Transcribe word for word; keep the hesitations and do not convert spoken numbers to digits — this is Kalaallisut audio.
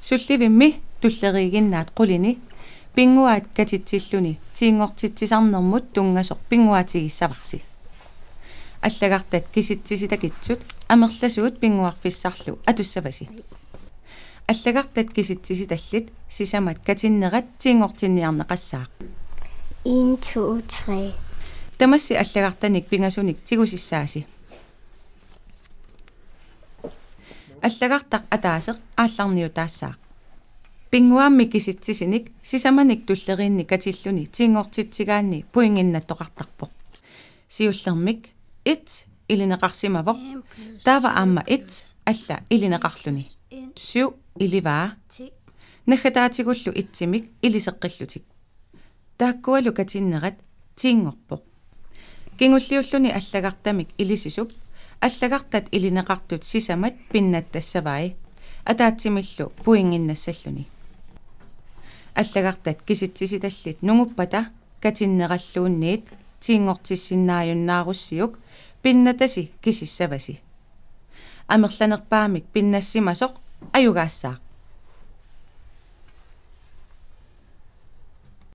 Sullivimmi tulleriiginnaat qulini pinnguaat katitsilluni tiinngortitsisarnermut tunngasoq pinnguaatigissavarsi. Allagartat kisitsisitakitsut amerlasuut pinnguarfissarlu atussavasi. Allagartat kisitsisitallit sisamat katinnerat tiinngortinniarneqassaaq. En, to, tre. Tamassi allagartanik pingasunik tigusissaasi. Allagartaq ataaseq aallarniutaassaaq. Pinnguaammi kisitsisinik sisamanik tulleriinni katilluni tiinngortitsigaanni pointinnattoqartarpoq. Siullermik et ilineqarsimavoq, taava aamma et alla ilineqarluni. Syv ilivaa. Naggataatigullu ettimik iliseqqillutik. Taakkualu katinnerat tiinngorpoq. Kingulliulluni allagartamik ilisisup allagartat ilineqartut sisamat pinnattassavai, ataatsimillu pointinnassalluni. Allagartat kisitsisitallit nunguppata katinneralluunniit tiinngortissinnaajunnaarussiuk pinnatasi kisissavasi. Amerlanerpaamik pinnassimasoq ajugaassaaq.